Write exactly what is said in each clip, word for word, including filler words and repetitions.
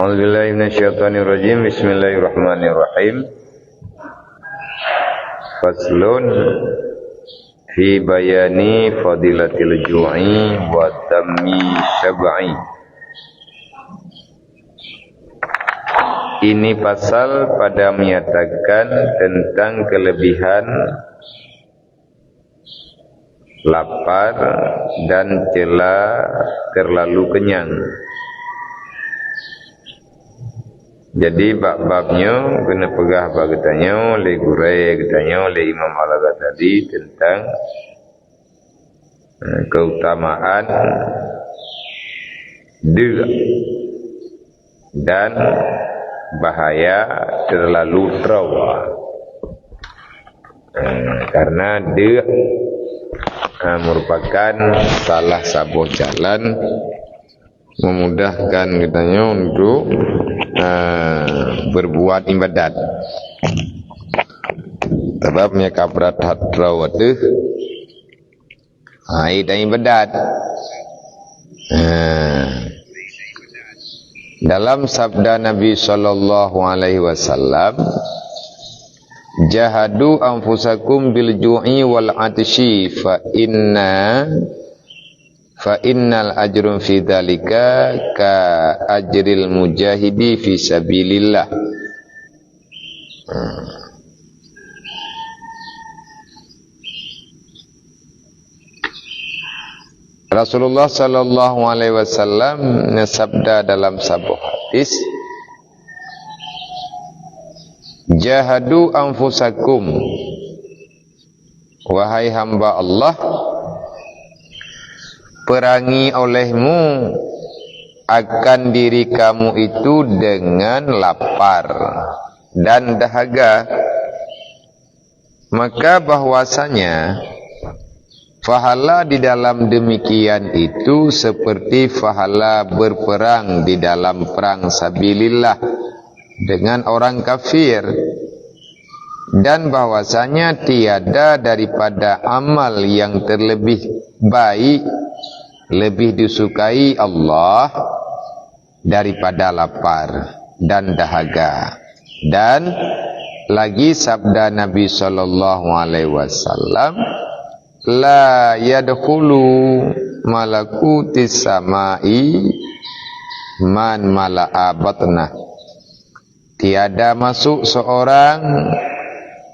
A'udzubillahi minasyaitonirrajim. Bismillahirrahmanirrahim. Faslun fi bayani fadilatil ju'i wa tammi syab'i. Ini pasal pada menyatakan tentang kelebihan lapar dan ceula terlalu kenyang. Jadi, bak bab nyoe keuneuk peugah bak geutanyoe lé gurée geutanyoe lé Imam Al-Ghazali tentang, eh, keutamaan deuk dan bahaya terlalu troe. Eh, karena deuk, eh, merupakan salah saboh jalan memudahkan geutanyoe untuk, eh, berbuat ibadat. Sebab meunyoe ka brat that troe ateueh, ha, dan ibadat. Ha. Dalam sabda Nabi sallallahu alaihi wasallam, "Jahadu anfusakum bil ju'i wal 'atsyi fa inna, fa innal ajrun fi dzalika ka ajril mujahidi fi sabilillah." Rasulullah sallallahu alaihi wasallam neusabda dalam saboh hadis, "Jahadu anfusakum," wahai hamba Allah, perangi olehmu akan diri kamu itu dengan lapar dan dahaga. Maka bahwasanya pahala di dalam demikian itu seperti pahala berperang di dalam perang sabilillah dengan orang kafir, dan bahwasanya tiada daripada amal yang terlebih baik, lebih disukai Allah daripada lapar dan dahaga. Dan lagi sabda Nabi sallallahu alaihi wasallam, "La yadkhulu malakutis samai man mala'a batnah." Tiada masuk seorang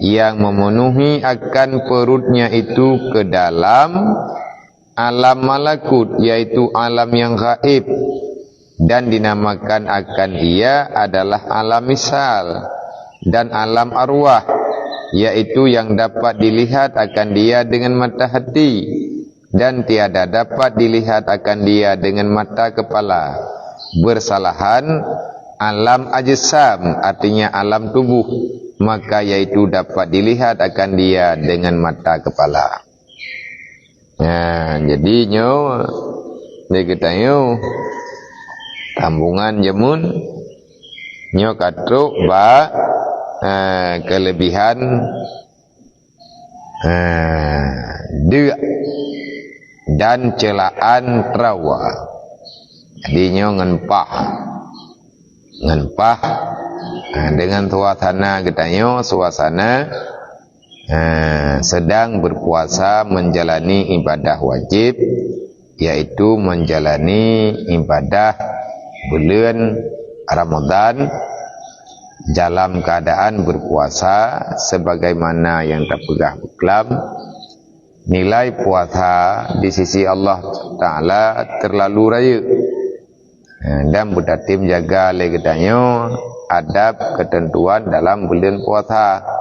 yang memenuhi akan perutnya itu ke dalam alam malakut, yaitu alam yang gaib, dan dinamakan akan ia adalah alam misal, dan alam arwah, yaitu yang dapat dilihat akan dia dengan mata hati, dan tiada dapat dilihat akan dia dengan mata kepala. Bersalahan alam ajsam, artinya alam tubuh, maka yaitu dapat dilihat akan dia dengan mata kepala. Nah, jadi nyoe lé geutanyoe tambungan jameun nyoe ka trok bak, eh, kelebihan, eh, deuk dan ceulaan trawa. Jadi nyoe ngon pah. Ngon pah, eh, dengan suasana geutanyoe, suasana eh, sedang berpuasa menjalani ibadah wajib, yaitu menjalani ibadah buleuen Ramadan dalam keadaan berpuasa sebagaimana yang tapeugah beuklam. Nilai puasa di sisi Allah Taala terlalu rayeuk, eh, dan beutatem jaga lé geutanyoe adab keuteuntuan dalam buleuen puasa.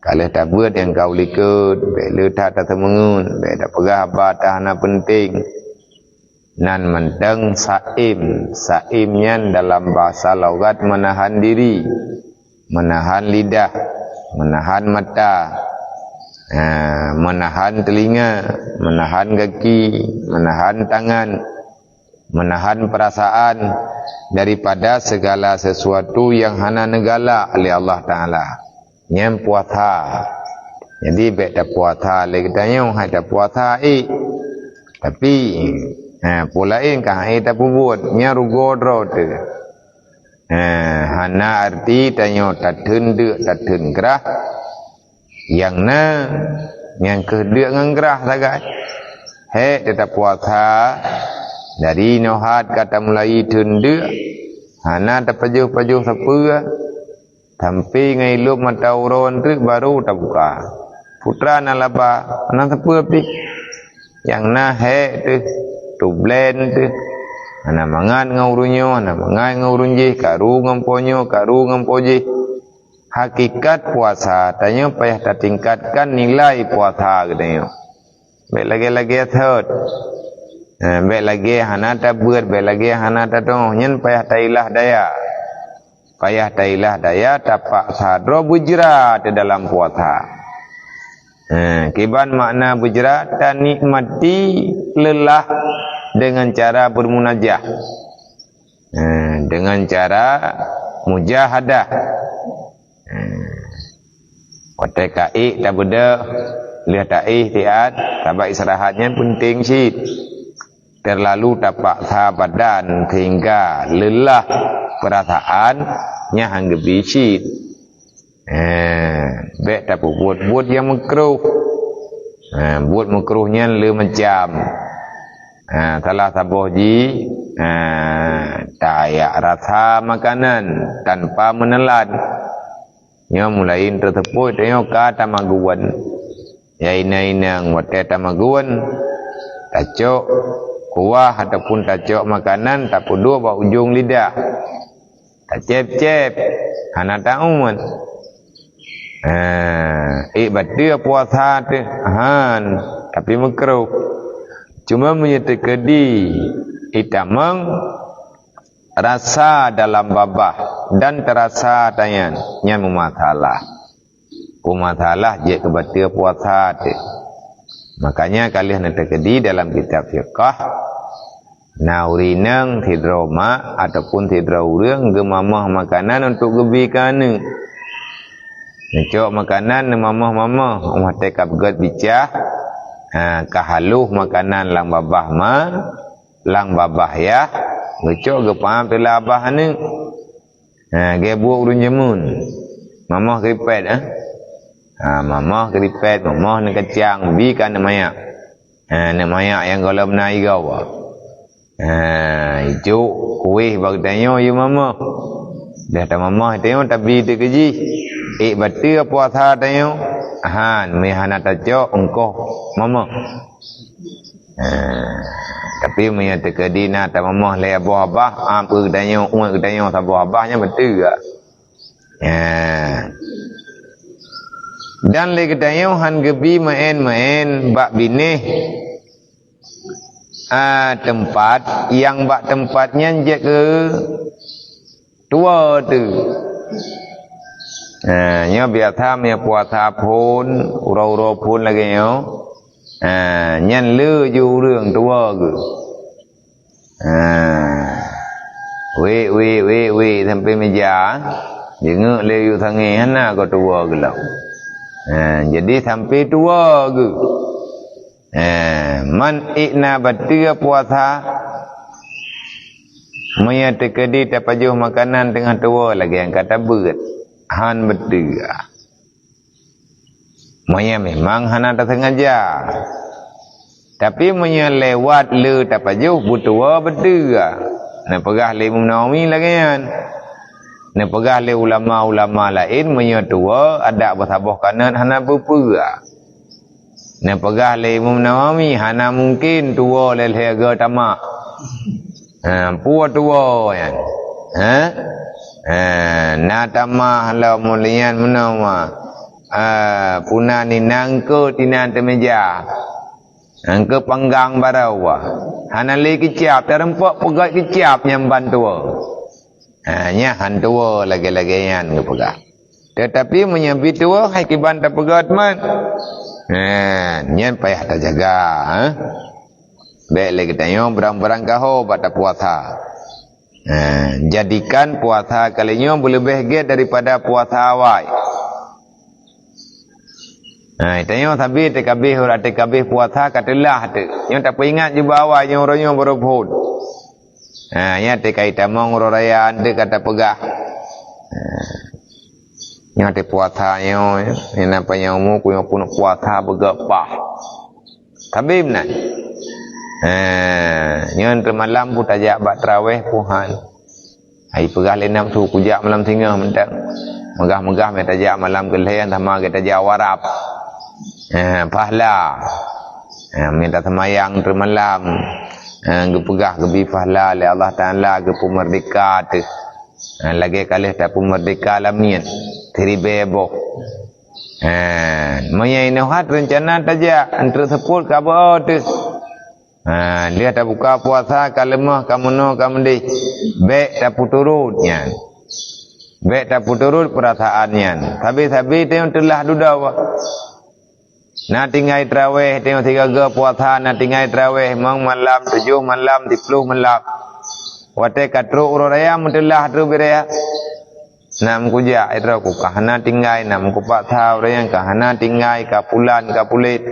Ka lheueh tabeuet nyang ka u likot, bék le that taseumeungeut, bék tapeugah haba that hana peunteng. Nan mantong saim. Saim nyan dalam bahasa logat meunahan diri, meunahan lidah, meunahan mata, ha, meunahan teulinga, meunahan gaki, meunahan tangan, meunahan peurasaan daripada segala sesuatu nyang hana neugalak lé Allah Taala. Nyan puasa. Jadi, bék tapuasa lé geutanyoe, hai tapuasa ék. Tapi, ha, peue laén ka hai tapeubuet, nyan rugoe droe teuh. Ha, hana arti tanyoe tatheun deuk, tatheun grah. Nyang na, nyang kheueh deuk ngon grah sagai. Hék teutab puasa, dari nyoe hat ka tamulai theun deuk, hana tapajoh-pajoh sapeue, sampoe ngon ilop mata uroe treuk barô tabuka. Peue teuma na laba, hana sapeue pih. Nyang na hék teuh, tublen teuh. Hana mangat ngon ureuëng nyoe, hana mangat ngon ureuëng jih, karu ngon po nyoe, karu ngon po jih. Hakikat puasa tanyoe payah tatingkatkan nilai puasa geutanyoe. Bék lagée-lagée thot. Eh, bék lagée hana tabeuet, bék lagée hana tatoh. Nyan payah tailah daya. Payah tailah daya, tapaksa droe beujra teuh dalam puasa. Eh, kiban makna beujra, tanikmati leulah dengan cara bermunajah. Eh, dengan cara mujahadah. Eh, watée ka ék tabeudôh, lheueh taéh siat, sabab istirahat nyan peunteng cit. Terlalu tapaksa badan sehingga leulah peurasaan, nyan han geubi cit. Eh, bék tapeubuet buet nyang meukruh. Eh, buet meukruh nyan le macam. Eh, salah saboh jih, eh, tajak rasa makanan tanpa meunelan. Nyoe mulai teuseupôt tanyoe ka tamagun. Ya inong-inong watée tamagun, tacok kuah ataupun tacok makanan tapeuduek bak ujong lidah. Tacép-cép, hana taun. Eh, ék bateue puasa teuh, han, tapi meukruh. Cuma meunyoe teukeudi itamong, rasa dalam babah dan teurasa tanyan, nyan meumasalah. Peumasalah jeuet keu bateue puasa teuh. Makanya ka lheueh neuteukeudi dalam kitab fiqah, na ureuëng inong sidroe mak ataupun sidroe ureuëng geumamoh makanan untuk geubi keu aneuëk. Neucok makanan neumamoh-mamoh, óh watée ka beugét bicah, ha, ka haloh makanan lam babah ma, lam babah yah, geucok geupeuam teulah babah aneuëk. Ha, geubuet ureuëng jameun. Mamoh keuripet, eh? Ha, mamoh keuripet, mamoh neukeucang, bi keu aneuëk manyak. Ha, aneuëk manyak nyang gohlom na igoe. Ha, icok kueh bak geutanyoe yue mamoh. Dah tamamoh tanyoe tabi teuh keu jih. Ék bateue puasa tanyoe. Han, meuhana tacok eungkoh mamoh. Ha, tapi meunyoe teukeudi na tamamoh lé saboh babah, am keu geutanyoe, uet geutanyoe saboh babah nyan beutôi. Ha. Dan lé geutanyoe han geubi meu'en-meu'en bak binéh, a, teumpat nyang bak teumpat nyan jeuet keu tuwoe teuh. Ha, nyoe biasa meunyoe puasa phon, uroe-uroe phon lagée nyoe. Ha, nyan le ju ureuëng tuwoe geuh. Ha. Wék, wék, wék, wék sampoe meja. Jingeuk lé yue sangé hana keu tuwoe geuh lom. Ha, jadi sampoe tuwoe geuh. Eh, man ék na bateue puasa, meunyoe teukeudi tapajoh makanan teungoh tuwoe lagée nyang ka tabeuet, han bateue. Meunyoe memang hana taseungaja. Tapi meunyoe lewat le tapajoh beutuwoe bateue, neupeugah lé Imam Nawawi lagée nyan. Neupeugah lé ulama-ulama laén meunyoe tuwoe adak beusaboh kanot hana peue-peue. Neupeugah lé Imam Nawawi, hana mungken tuwoe lhée-lhée goe tamak. Ha, peue tuwoe nyan? Ha? Ha, na tamak lom mulian meunoe. Ha, puna ni nangkeu tinan teumeja. Nangkeu panggang barô. Hana lé keucap, tareumpok peugét keucap nyang ban tuwoe. Ha, nyan han tuwoe lagée-lagée nyan geupeugah. Teutapi meunyoe bi tuwoe hai kiban tapeugét man. Ha, nyan payah tajaga, ha. Bék lé geutanyoe beurang-beurang kaho bak tapuasa. Ha, jadikan puasa kali nyoe beuleubeh gét daripada puasa awai. Ha, tanyoe sabe teukabeh urat teukabeh puasa ka teulah teuk. Nyoe tapeuingat jubah awai nyoe uroe nyoe baroe phon. Ha, nyan teuka itamong uroe raya, teuka tapeugah. Ha. Nyoe teupuasa nyoe, nyan apa nyang umu ku nyoe pun puasa beugeuh paih. Sabe meunan. Ha, nyoe teuma malam pun tajak bak tarawih pun han. Hai peugah lé nafsu kujak malam singoh mantong. Meugah-meugah meutajak malam keu lhèe sama geutajak warab. Ha, pahala. Ha, meutajak seumayang teuma malam. Ha, geupeugah geubi pahala lé Allah Taala geupeumeurdeka teuh. Ha, lagèe ka lheueh tapeumeurdeka lamiet, siribèe boh. Ha, meunyoe inoe hat reuncana tajak, eunteuk seupôt ka beuo teuh. Ha, lheueh tabuka puasa ka leumoh, ka meunoe, ka meudeh. Bèk tapeuturot nyan. Bèk tapeuturot peurasaan nyan. Sabe-sabe teuh teulah dudoe. Na tinggai tarawih, teuh sigoe-goe puasa, na tinggai tarawih, mong malam, tujoh malam, siplôh malam. Watèe ka trok uroe raya, meuteulah trok uroe raya. Na meukujak, eh, droe ku ka hana tinggai, na meukupaksa ureueng nyang ka hana tinggai, ka pulan, ka pulet.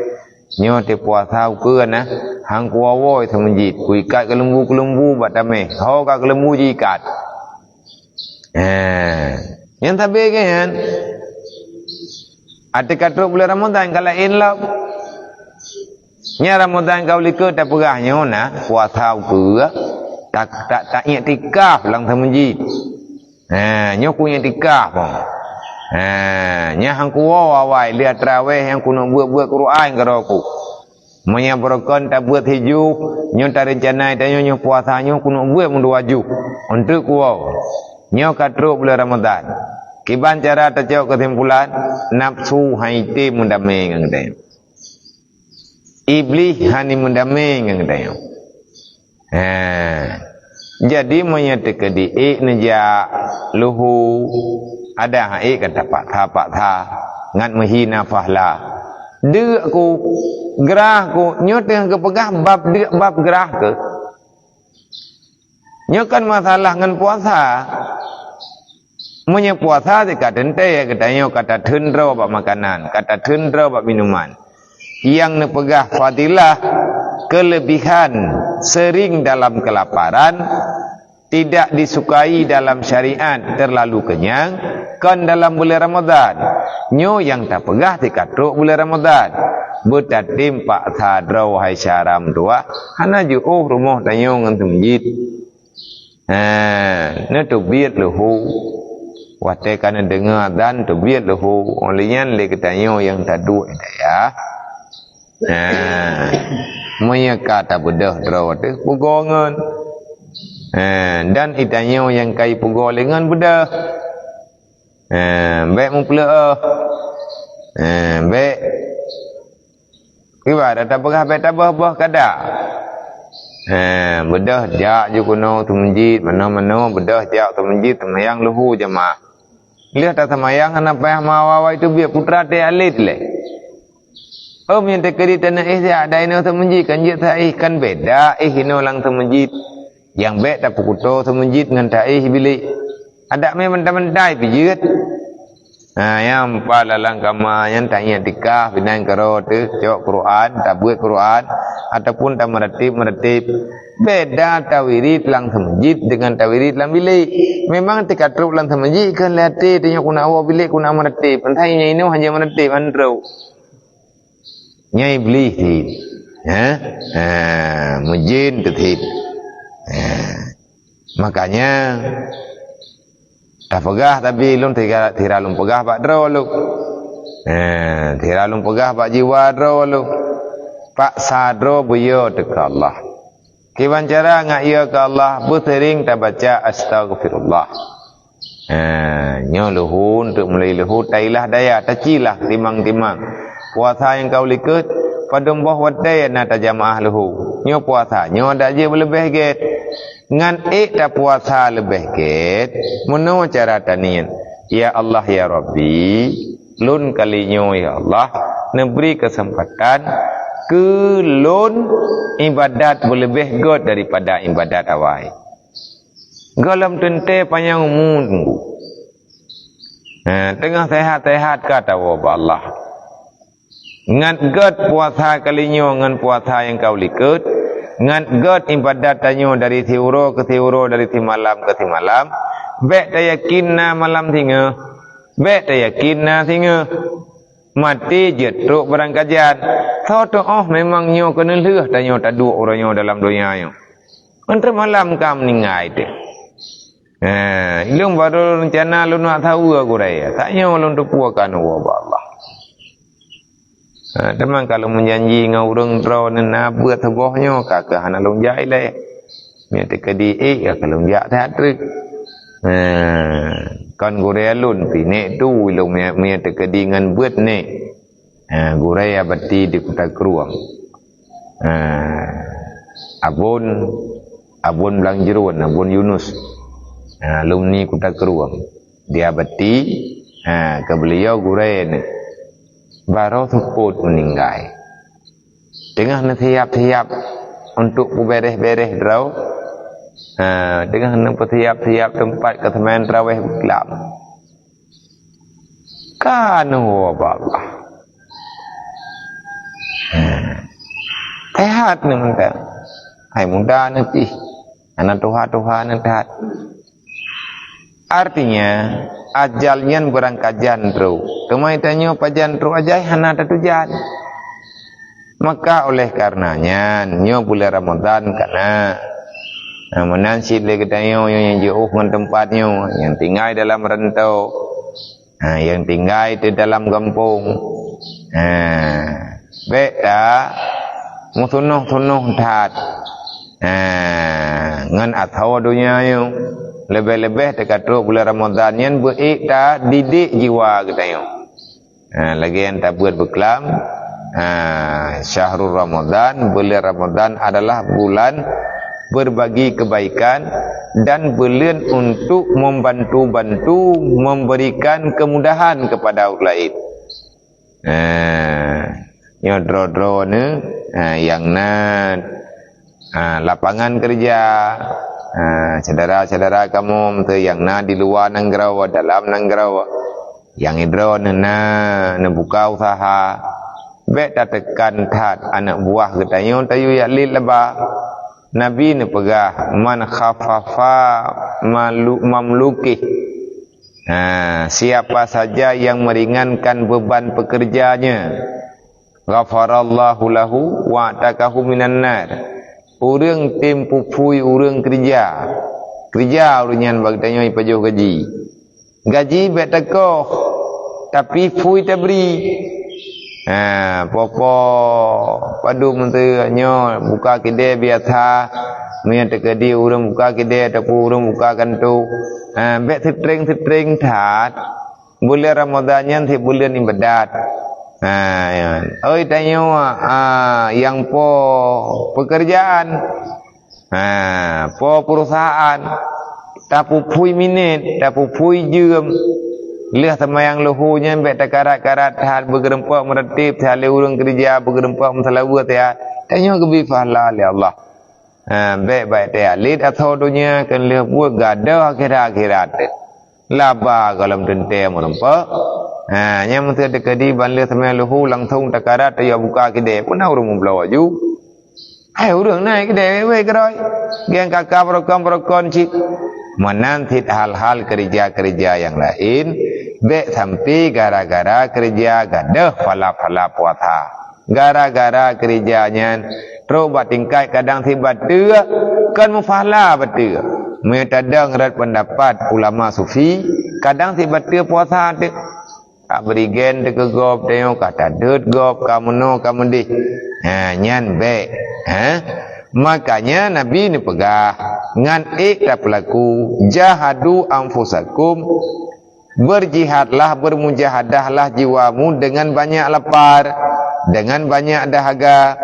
Nyoe teupuasa ukeue na, han kuwoe-woe seumeujid, kuikat keuleumbu-keuleumbu bak taméh, ho ka keuleumbu jiikat. Eh, nyang sabe keu nyan, até ka trok buleuen Ramadhan ka laén lom. Nyan Ramadhan ka u likot tapeugah nyoe na, puasa ukeue, tak, tak, tak iktikaf lam seumeujid. Ha, nyoe ku iktikaf, ha. Ha, nyan han kuwoe awai, lheueh tarawih nyang kuneuk beuet-beuet Quran keudroe ku. Meunyoe beurukon tabeuet sijuh, nyoe tareuncana tanyoe nyoe puasa nyoe kuneuk beuet meudua juh. Eunteuk kuwoe. Nyoe ka trok buleuen Ramadhan. Kiban cara tacok keusimpulan, nafsu han item meudamé ngon geutanyoe. Iblih hana meudamé ngon geutanyoe. Ha. Jadi, meunyoe teukeudi ék neujak luhu, adak han ék ka tapaksa-paksa, ngat meuhina pahala. Deuk ku, grah ku, nyoe teungoh geupeugah bab deuk, bab grah keuh. Nyoe kan masalah ngon puasa. Meunyoe puasa teuka teuntèe geutanyoe ka tatheun droe bak makanan, ka tatheun droe bak minuman. Nyang neupeugah fadilah, keulebihan sering dalam kelaparan, tidak disukai dalam syariat, terlalu kenyang, kon dalam buleuen Ramadhan. Nyoe nyang tapeugah teuka trok buleuen Ramadhan. Beutatem paksa droe hai syara meutuwah, hana jiôh rumoh tanyoe ngon seumeujid. Ha, neuteubiet luhu. Watèe ka neudeungoe azan, teubiet luhu. Óh lheueh nyan lé geutanyoe nyang taduek i dayah. Ha, meunyoe ka tabeudôh droe teuh, peugoe ngon. Ha, dan i tanyoe nyang ka ipeugoe lé ngon beudôh. Ha, bèk mupleueh. Ha, bèk Ibarat tapeugah bèk tabôh-bôh kada. He, beudôh jak ju keunoe seumeujid, manoe-manoe beudôh jak seumeujid seumayang luhu jamaah. Lheueh taseumayang hana payah meuawa-awa teubiet putra teuh alet lé. Ôm nyang teukeudi taneuk éh siat dai inoe seumeujid kan jeuet sa éh kan beda éh inoe lam seumeujid. Nyang bèk tapeukuto seumeujid ngon taéh bilék. Adak mé mantah-mantah pih jeuet. Ha, nyang pala lam kama nyan taiktikaf binan keudroe teuh, cok Quran, tabeuet Quran, ataupun tameuratéb-meuratéb. Beda tawirid lam seumeujid deungon tawirid lam bilék. Memang teuka trok lam seumeujid kheun lé até, tanyoe keuneuk woe bilék keuneuk meuratéb. Entah nyang inoe hana meuratéb, han trok. Nyan Iblih cit. Ha? Ha, meujin teuh cit. Ha. Makanya, tapeugah tapi lôn sira, sira lôn peugah bak droe lôn. Ha, sira lôn peugah bak jiwa droe lôn. Paksa droe beuyue teuka Allah. Kiban cara ngat yue keu Allah, beuseuring tabaca astaghfirullah. Ha, nyoe luhu, untuk mulai luhu, tailah daya, tacilah timang-timang. Puasa nyang ka u likot, padum boh watèe na tajamaah luhu. Nyoe puasa, nyoe adak jeuet beuleubeh gét. Ngan ék tapuasa leubeh gét, meunoe cara taniet, "Ya Allah, ya Rabbi, lôn kali nyoe, ya Allah, neubri keuseumpatan keu lôn ibadat beuleubeh gét daripada ibadat awai." Gohlom teuntèe panyang umu teungku. Ha, teungoh seuhat-seuhat ka tawoe bak Allah. Ngat gét puasa kali nyoe ngon puasa nyang ka u likot, Ngat gét ibadat tanyoe dari siuroe keu siuroe, dari simalam keu simalam, bék tayakin na malam singoh, bék tayakin na singoh. Maté jeuet trok barangkajan. Soe teuh oh memang nyoe keuneulheueh tanyoe taduek uroe nyoe dalam donya nyoe. Ngon teumalam ka meuninggai teuh. Ha, ilôn barô reuncana lôn nak saweue gurée. Tanyoe lôn teupeue ka neuwoe bak Allah. Ha, teuma ka lôn meujanji ngon ureuëng droeneuh na beuet saboh nyoe ka keuh hana lôn jak ilée. Meunyoe teukeudi ék ka keuh lôn jak that treuk. Ha, kon gurée lôn pih nék tu ilôn meunyoe, meunyoe teukeudi ngon beuet nék. Ha, gurée Abati di Kuta Krueng. Ha, Abon, Abon Blang Jeruan, Abon Yunus. Ha, alumni Kuta Krueng. Di Abati, ha, keu beuliau gurée neuh. Barô seupôt meuninggai. Teungoh neusiap-siap untuk peubéréh-béréh droe. Ha, teungoh neupeusiap-siap teumpat keu seumayang tarawéh beuklam. Ka neuwoe bak Allah. Hmm. Sehat neuh mantong. Hai muda neuh pih. Hana tuha-tuha neuh that. Artinya, ajal nyan beurangkajan trok. Teuma tanyoe pajan trok ajai hana tatujan. Maka oleh karena nyan, nyoe buleuen Ramadhan ka na. Nah, meunan cit lé geutanyoe nyang jiôh ngon teumpat nyoe, nyang tinggai dalam rantau, nah, nyang tinggai di dalam gampông. Nah, bék ta meusunoh-sunoh that. Nah, ngon asoe donya nyoe, leubeh-leubeh teuka trok buleuen Ramadhan nyan beu ék ta didik jiwa geutanyoe. Ha, lagée nyang tabeuet beuklam, ha, syahrul Ramadan, buleuen Ramadan adalah bulan berbagi kebaikan dan buleuen untuk membantu-bantu, memberikan kemudahan kepada ureuëng laén. Ha, nyoe droe-droe neuh, ha, nyang na, ha, lapangan kerja, ha, syedara-syedara kamoe nyang na di luwa nanggroe, dalam nanggroe. Nyang droeneuh na neubuka usaha, bék tateukan that aneuëk buah geutanyoe tayue jak lét laba. Nabi neupeugah, "Man khaffafa malu-, mamlukih." Nah, siapa saja yang meringankan beban pekerjanya, ghafarallahu lahu wa ataqahu minan nar. Ureuëng tem puphui ureuëng keureuja. Keureuja ureuëng nyan bak geutanyoe jipajoh gaji. Gaji bék takoh, tapi phui tabri. Ha, popo padum teu nyoe buka kidée biasa, meunyoe teukeudi ureuëng buka kidée ataupun ureuëng buka kanto. Ha, bék seutreng-seutreng that. Buleuen Ramadhan nyan sit buleuen iébadat. Ha, nyan. Oi tanyoe, ha, nyang po peukeurjaan. Ha, po peurusahaan. Tapuphui minét, tapuphui jeuem. Lheueh seumayang luhu nyan bék takarat-karat that beugeureumpok meureuteb that lé ureuëng keureuja beugeureumpok meuseulaweuet that. Tanyoe geubri pahala lé Allah. Ha, bék bak teualit asoe donya keu lheueh buet gadôh akhirat-akhirat. Laba gohlom teuntée meurumpok. Ha, nyang meuseuti keudi ban lheueh seumayang luhu langsong takarat tayue buka kidée. Peuna ureuëng meubloe aju. Hai ureuëng na kidée wéh-wéh keudroe. Geng kaka beurokon-beurokon cit. Meunan cit hal-hal keureuja-keureuja nyang laén, bék sampoe gara-gara keureuja gadôh phala-phala puasa. Gara-gara keureuja nyan trok bak tingkat kadang sit bateue kon meupahala bateue. Meunyoe tadong rot peundapat ulama sufi, kadang sit bateue puasa teuk. Ka bri gen teuk keu gob tanyoe, ka tadeuet gob, ka meunoe ka meudeh. Ha, nyan bék. Ha? Makanya Nabi neupeugah, ngan ék tapeulaku, "Jahadu anfusakum." Berjihadlah, bermujahadahlah jiwamu dengan banyak lapar, dengan banyak dahaga.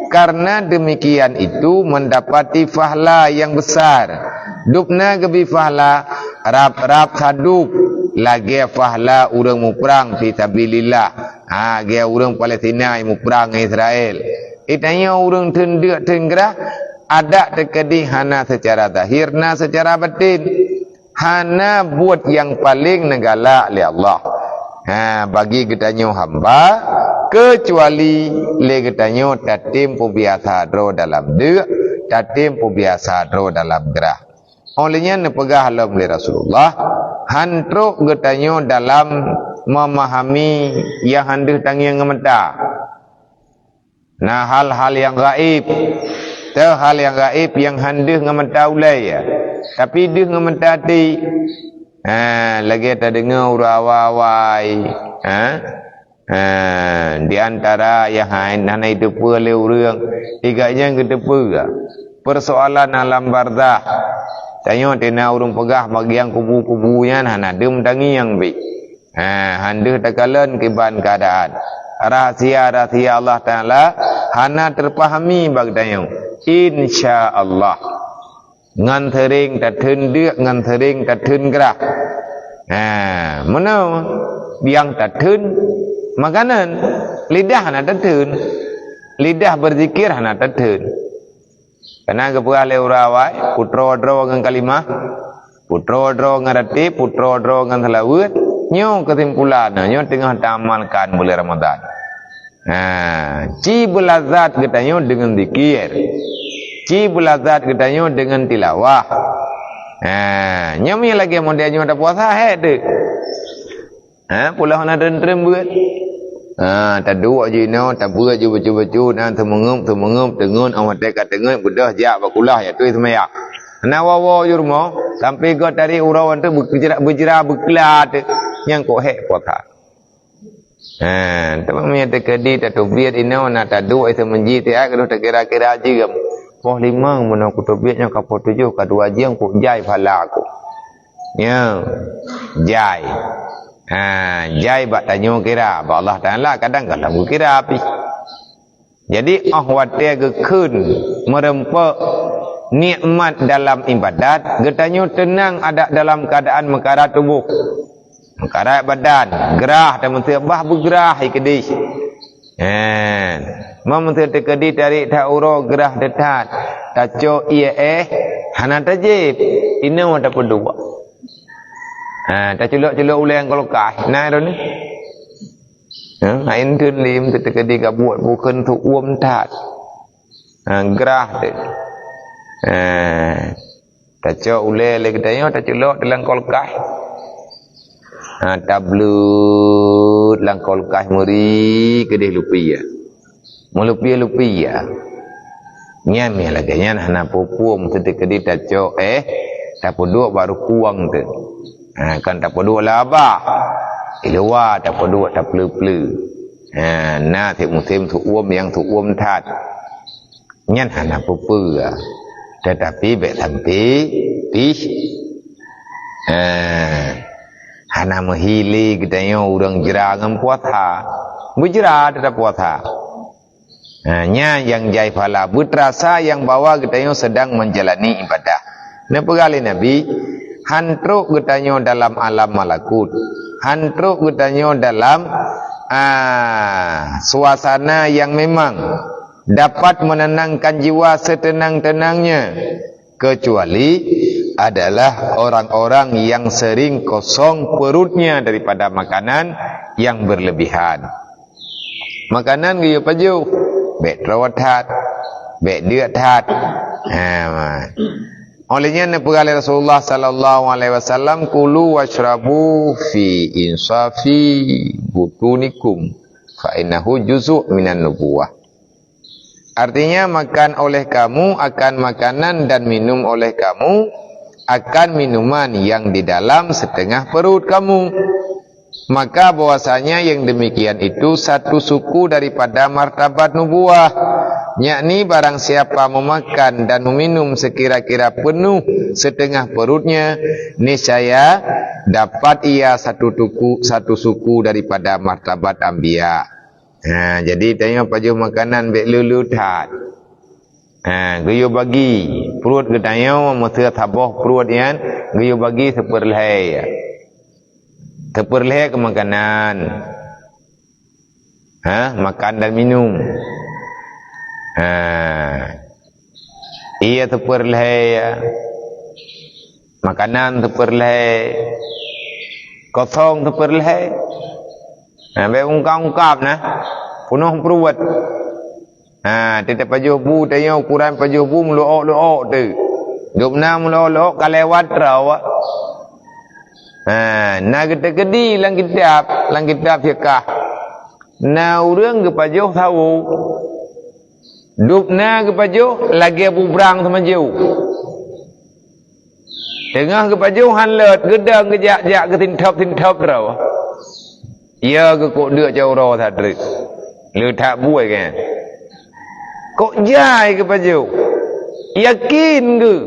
Karena demikian itu mendapati pahala yang besar. Dubna geubri pahala rab-rab sadub lagée pahala ureuëng muprang fi sabilillah. Ha, lagée ureuëng Palestina nyang muprang ngon Israel. Geutanyoe ureuëng teundeuk teunggeurah, adak teukeudi hana seucara zahir, na seucara baten. Hana buet nyang paleng neugalak lé Allah, ha, bagi geutanyoe hamba, keucuali lé geutanyoe tatem peubiasa droe dalam deuk, tatem peubiasa droe dalam grah. Óh lheueh nyan neupeugah lom lé Rasulullah, han trok geutanyoe dalam memahami nyang han deuh tangieng ngon mata. Na hal-hal nyang gaéb. Teuh hal nyang gaéb nyang han deuh ngon mata ulée, tapi deuh ngon mata até. Ha, lagée tadeungoe ureuëng awai-awai, ha? Ha, di antara nyang hai-, hana jiteupeue lé ureuëng, di gobnyan geuteupeue. Peusoalan alam barzakh. Tanyoe teuh na ureuëng peugah bagian kubu-kubu nyan hana deuh tangieng pih. Ha, han deuh takalon kiban keuadaan. Rahsia-rahsia Allah Taala hana teupahami bak tanyoe. Insya Allah. Ngon seuring tatheun deuk, ngon seuring tatheun grah. Ha, meunoe nyang tatheun makanan, lidah hana tatheun. Lidah beuzikir hana tatheun. Kana geupeugah lé ureuëng awai, putroe droe ngon kalimah, putroe droe ngon rateb, putroe droe ngon seulaweuet, nyoe keusimpulan, nyoe teungoh taamalkan buleuen Ramadhan. Ha, ci beulazat geutanyoe deungon zikir. Ci beulazat geutanyoe deungon tilawah. Ha, nyoe meunyo lagée model nyoe tapuasa, hék teuk. Ha, pula hana treun-treun beuet. Ha, taduek jinoe, tabeuet ju bacut-bacut, na teumeungeup-teumeungeup, teungeut, óh watée ka teungeut, beudôh jak bak kulah, jak tuih seumayang. Hana woe-woe ju rumoh, sampoe goe tarék uroe nyan teuk beujra, beujra beukla teuk. Nyang kok hék puasa. Ha, teuma meunyo teukeudi tateubiet inoe na taduek i seumeujid siat, keudroe takira-kira jeuem. Poh limong meunoe kuteubiet nyoe ka poh tujoh, ka dua jeuem kok jai pahala ku. Nyoe, jai. Ha, jai bak tanyoe kira, bak Allah Taala kadang-kadang geukira pih. Jadi, óh watée geukheun meureumpok nikmat dalam ibadat, geutanyoe teunang adak dalam keuadaan meukarat tuboh. Meukarat badan, grah dan meuteubah beugrah i keudeh. Nyan. Meunteue teukeudi tarék that uroe grah teutat, tacok ié éh, hana tajieb, inoe tapeuduek. Ha, taculok-culok ulée ngon kulkas, na droeneuh. Ha, hai enteun lé meunteue teukeudi ka buet bukon teuuem that. Ha, grah teuk. Ha, tacok ulée lé geutanyoe, taculok dalam kulkas. Ha, tableut lam kulkas meuri keudeh lupi ya. Meulupi-lupi ya. Nyan nyang lagée nyan hana peue-peue meunteue teukeudi tacok éh, tapeuduek bak rukueng teuk. Ha, kan tapeuduek lam babah. Di luwa tapeuduek tapeuleu-peuleu. Ha, na teuk musém teuuem nyang teuuem that. Nyan hana peue-peue, teutapi bék sampoe pih, eh, hana meuhi lé geutanyoe ureuëng jra ngon puasa. Beujra teutap puasa. Nah, nyan nyang jai pahala, beuteurasa nyang bahwa geutanyoe seudang meujalani ibadah. Neupeugah lé Nabi, "Han trok geutanyoe dalam alam malakut, han trok geutanyoe dalam, ah, suasana nyang memang dapat menenangkan jiwa setenang-tenangnya, kecuali adalah orang-orang yang sering kosong perutnya daripada makanan yang berlebihan." Makanan geuyue pajoh, bék teurawat that, bék deuk that. Ha, ma. Oleh nyan neupeugah lé Rasulullah sallallahu alaihi wasallam, "Kulu washrabu fi insafi butunikum, fa innahu juz'un minan nubuwah." Artinya, makan oleh kamu akan makanan dan minum oleh kamu akan minuman yang di dalam setengah perut kamu. Maka bahwasanya yang demikian itu satu suku daripada martabat nubuwah, yakni barang siapa memakan dan meminum sekira-kira penuh setengah perutnya, niscaya dapat ia satu tuku, satu suku daripada martabat anbiya. Ha, jadi tanyoe pajoh makanan bék leu-leu that. Ha, geuyue bagi pruet geutanyoe, meuseu saboh pruet nyan geuyue bagi seupeurlhée. Seupeurlhée keu makanan. Ha, makan dan minum. Ha. Ié seupeurlhée, makanan seupeurlhée, kosong seupeurlhée. Ha, bék ungkab-ungkab na, peunoh pruet. Ha, teutab pajoh bu tanyoe ukuran pajoh bu meuleuok-leuok tu. Gobnyan meuleuok-leuok ka lewat droe. Ha, na geuteukeudi lam kitab, lam kitab fiqah. Na ureuëng geupajoh sawo. Dubna geupajoh lagée bu brang seumajoh. Teungoh geupajoh han lôt, geudong geujak-jak geusintop-sintop droe. Ya geukok deuk cot uroe that treuk. Le that buet kan. Kok jai geupajoh. Yakin geu.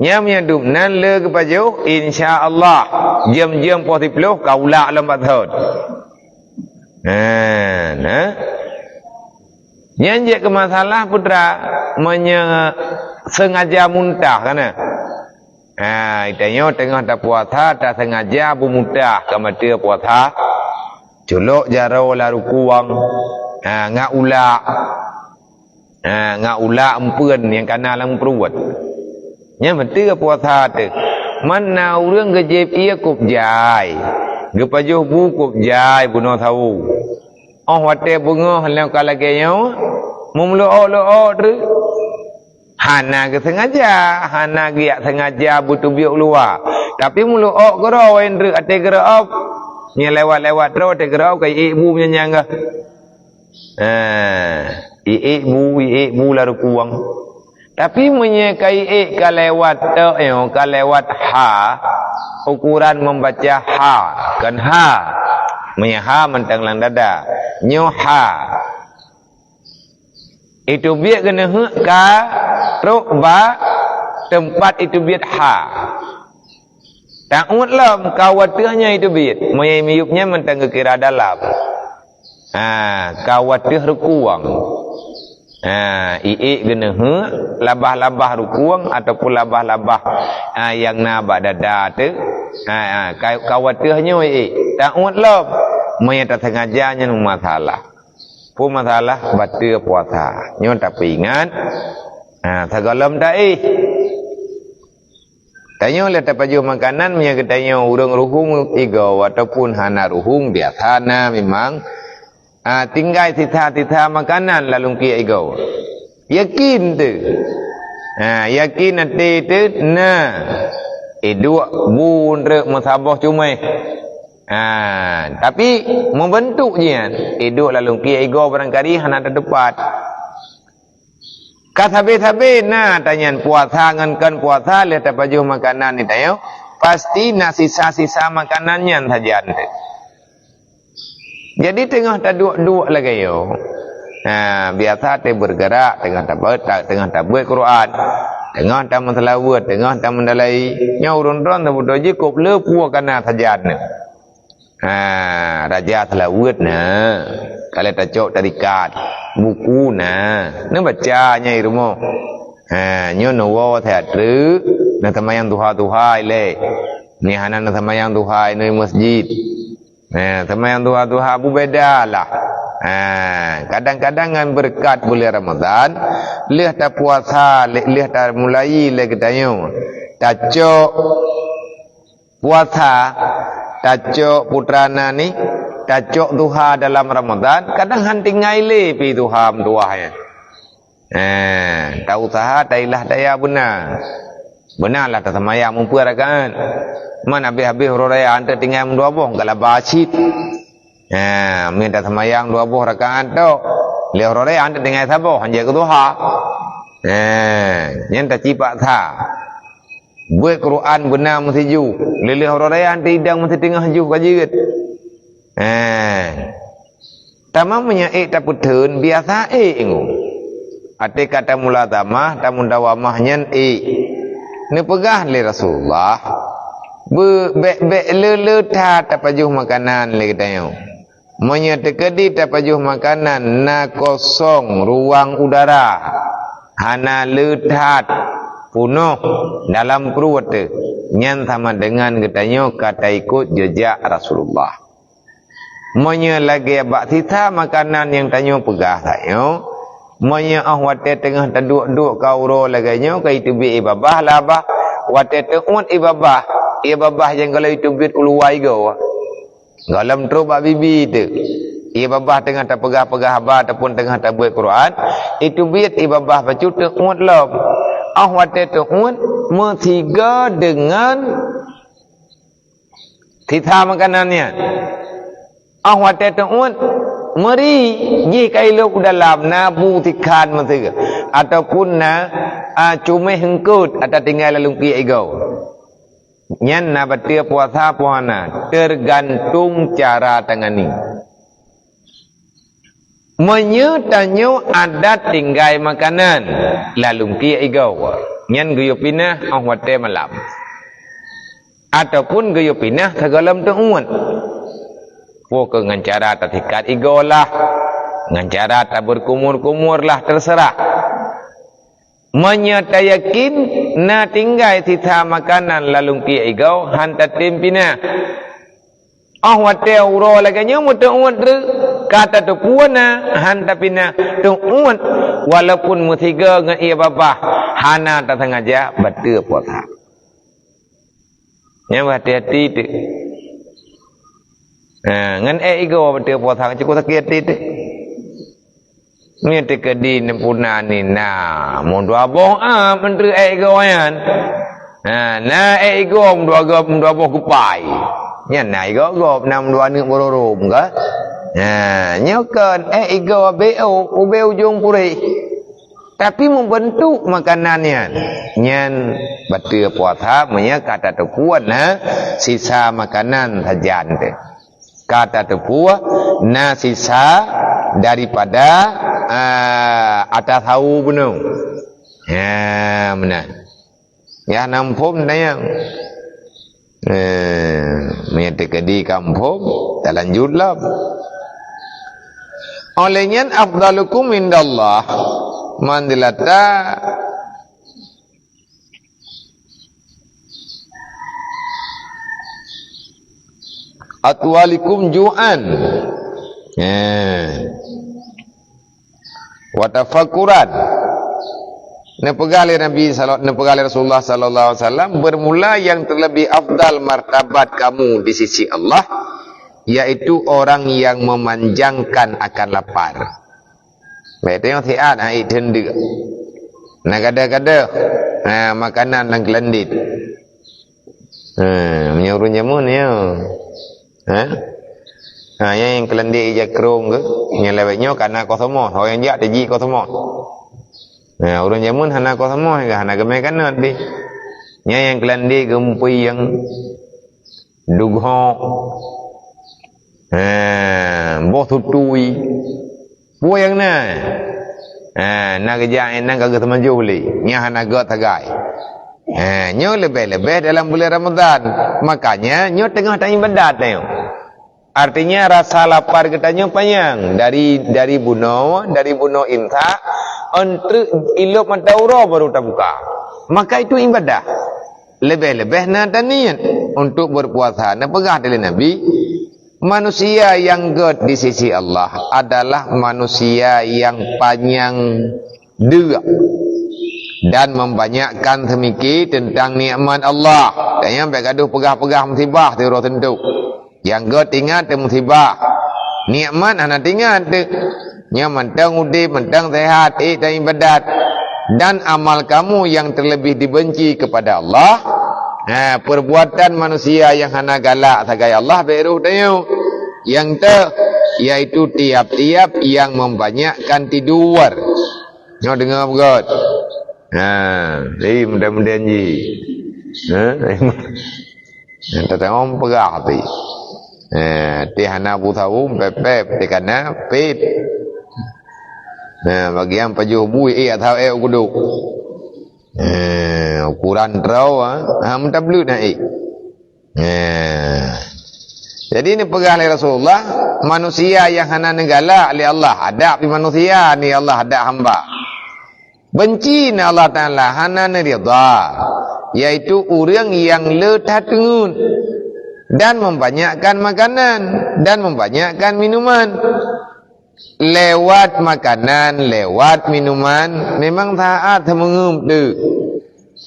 Nyam nyang dum nan le geupajoh, insya Allah. Jam-jam poh siploh ka ulak lom bak thon. Nah, nah. Nyan jeuet keu masalah putra meunyoe sengaja muntah kana. Ha, tanyoe teungoh tapuasa tasengaja beumuntah ka meuteue puasa. Culok jaroe lam rukueng. Ha, ngat ulak. Ha, ngat ulak empeuen nyang kana lam pruet. Nyan meuteue puasa teuh. Man na ureuëng geujieb ié kop jai. Geupajoh bu kop jai bunoe sawo. Óh watée beungoh lom ka lagée nyoe, meumeulo-ok-lo-ok treuk. Hana geusengaja, hana geujak sengaja beuteubiet u luwa. Tapi meulok-ok keudroe wayang treuk até keureuob. Nyang lewat-lewat droe até keureuob ka iék bu meunyan-nyan gah. Ha, iék bu, iék bu lam rukueng. Tapi meunyoe ka iék ka lewat tok nyoe, ka lewat ha, ukuran membaca ha, kon ha. Meunyoe ha mantong lam dada. Nyoe ha. Iteubiet keuneuk ka trok bak teumpat iteubiet ha. Taôt lom ka wateueh nyan iteubiet, meunyoe miyueb nyan mantong geukira dalam. Ha, ka wateueh rukueng. Ha, iék keuneuk labah-labah rukueng ataupun labah-labah, ha, nyang na bak dada teuh. Ha, ha, ka, ka wateueh nyoe iék. Taôt lom, meunyoe tasengaja nyan meumasalah. Peue masalah bateue puasa. Nyoe tapeuingat, ha, sigohlom taéh. Tanyoe lé tapajoh makanan meunyoe geutanyoe ureuëng ruhueng igoe ataupun hana ruhueng biasa na memang, ha, tinggai sisa-sisa makanan lam lungkiek igoe. Yakin teuh. Ha, yakin até teuh na. Iduek bu treuk meusaboh cuméh. Ha, tapi meubeuntuk jih nyan, iduek lam lungkiek igoe barangkali hana teutupat. Ka sabe-sabe na tanyan puasa ngon kon puasa lé tapajoh makanan di tanyoe, pasti na sisa-sisa makanan nyan sajan teuh. Jadi teungoh taduek-duek lagée nyoe. Ha, biasa teuh beureugerak teungoh tabeuet, ta-, teungoh tabeuet Quran, teungoh tameuseulaweuet, teungoh tameudalai. Nyoe ureuëng droe teubeutôi jih kop le peue kana sajan nyoe. Ha, raja seulaweuet na, ka lheueh tacok tarikat, buku na, neubaca nyang i rumoh. Ha, nyoe neuwoe that treuk, neuseumayang duha-duha ilée. Nyoe hana neuseumayang duha inoe meuseujid. Ha, seumayang duha-duha beubeda lah. Ha, kadang-kadang ngon beureukat buleuen Ramadhan, lheueh tapuasa, lheueh, lheueh tamulai lé geutanyoe. Tacok puasa, tacok putra na ni, tacok duha dalam Ramadhan, kadang han tinggai lé pi duha meutuwah nyan. Eh, tausaha tailah daya beuna. Beuna lah taseumayang meupeu rakaat. Man habéh-habéh uroe raya han teutinggai meudua boh, galaba cit. Eh, meunan taseumayang dua boh rakaat tok. Lheueh uroe raya han teutinggai saboh, han jeuet keu duha. Eh, nyan tacipak sa. Beuet Quran beuna meusijuh, lheueh uroe raya han teuidong meusiteungoh juh ka jeuet. Eh. Tamong meunyoe ék tapeutheun, biasa ék ngon. Até ka tamulazamah, tamudawamah nyan ék. Neupeugah lé Rasulullah, beu-, bék-bék le-le that tapajoh makanan lé geutanyoe. Meunyoe teukeudi tapajoh makanan na kosong ruang udara, hana le that punoh dalam pruet teuh, nyan sama deungon geutanyoe ka taikot jeujak Rasulullah. Meunyoe lagée bak sisa makanan nyang tanyoe peugah tanyoe, meunyoe óh watée teungoh taduek-duek ka uroe lagée nyoe ka iteubiet ié babah lam babah, watée teuôt ié babah, ié babah nyang gohlom iteubiet u luwa igoe. Gohlom trok bak bibi teuh. Ie babah teungoh tapeugah-peugah haba ataupun teungoh tabeuet Quran, iteubiet ie babah bacut teuôt lom. Óh watée teuôt, meusigoe deungon sisa makanan nyan. Óh watée teuôt, meuri jih ka ilôb u dalam, na bu sikhan meusigoe, ataupun na, a, cuméh eungkôt ata tinggai lam lungkiek igoe. Nyan na bateue puasa poh hana, teugantung cara tangani. Meunyoe tanyoe adat tinggai makanan lam lungkiek igoe, nyan geuyue pinah óh watée malam, ataupun geuyue pinah sigohlom teuôt. Peu kheueh ngon cara tasikat igoe lah, ngon cara tabeukumur-kumur lah, teuseurah. Meunyoe tayakin na tinggai sisa makanan lam lungkiek igoe, han tatem pinah. Óh watée uroe lagée nyoe meuteuôt treuk, ka tateupeue na, han tapinah, teuôt, walaupun meusigoe ngon ie babah, hana tasangaja, bateue puasa. Nyan beuhati-hati teuk. Ha, ngon ék igoe beutôi puasa, cukôp sakét até teuk. Nyan teukeudi neupuna ni na, meudua boh am menteri ék igoe nyan. Ha, na ék igoe meudua gob, meudua boh kupai. Nyan na igoe gob, na meudua aneuk bororo muka. Ha, nyoe kon ék igoe B O, ubé ujong puréh. Tapi meubeuntuk makanan nyan, nyan bateue puasa meunyoe ka tateupeue na sisa makanan sajan teuh. Ka tateupeue na sisa daripada, a, ata sawo bunoe. Ha, meunan. Nyang na muphom tanyong. Eh, meunyoe teukeudi ka muphom, talanjut lom. Óh lheueh nyan, afdalukum indallah manzilata atwalikum ju'an. Eh. Wa tafakkuran. Neupeugah lé Nabi sala-, neupeugah lé Rasulullah sallallahu alaihi wasallam, bermula yang terlebih afdal martabat kamu di sisi Allah, yaitu orang yang memanjangkan akan lapar. Bèk teuh siat, ha, ék teundeuk. Na gadôh-gadôh, ha, makanan lam keulandét. Ha, meunyoe ureueng jameun nyoe. Ha? Ha, nyang keulandét ija krông geuh, nyang lawét nyoe ka na kosomos, ho nyang jak teujik kosomos. Ha, ureueng jameun hana kosomos, hana geumè kanot deh. Nyang, nyang keulandét geumpui nyang dughok. Ha, boh tutui. Peue nyang na? Ha, na geujak inan ka geuteumajoh lé. Nyan hana gèt sagai. Ha, nyoe leubeh-leubeh dalam bulan Ramadhan. Makanya, nyoe teungoh taibadat nyoe. Artinya, rasa lapar geutanyoe panyang. Dari, dari bunoe, dari bunoe insa, eunteuk ilop mata uroe baru tabuka. Maka itu ibadah. Leubeh-leubeh na taniet untuk berpuasa. Neupeugah lé Nabi, manusia nyang gèt di sisi Allah adalah manusia nyang panyang deuk dan membanyakkan seumike tentang nikmat Allah. Dan nyang bèk gadoh peugah-peugah musibah siuroe teuntu. Nyang gèt ingat teuh musibah. Nikmat hana teuingat teuh. Nyan mantong udép, mantong sehat, ék dan ibadat. Dan amal kamu yang terlebih dibenci kepada Allah, ha, perbuatan manusia yang hana galak sagai Allah, bèk roh tanyoe. Nyang teuh, yaitu tiap-tiap yang membanyakkan tidur. Nyoe deungö beugöt. Ha, jadi mudah-mudahan ji. Ha? Nyang tateu'oh peugah pih. Eh, teuh hana bu sawo, pép-pép, teuh kana, pét. Nah, bagian pajoh bui, eh, atau eh, gudok. Eh, ukuran trau, ha. Ha, meutableut na, eh. Eh. Jadi, neupeugah lé Rasulullah, manusia nyang hana neugalak lé Allah, adak pih manusia, ni Allah adak hamba. Benci na Allah Taala, hana neuridha, yaitu ureueng nyang le that teungeut dan membanyakkan makanan dan membanyakkan minuman. Lewat makanan, lewat minuman, memang saát meungeuem tu.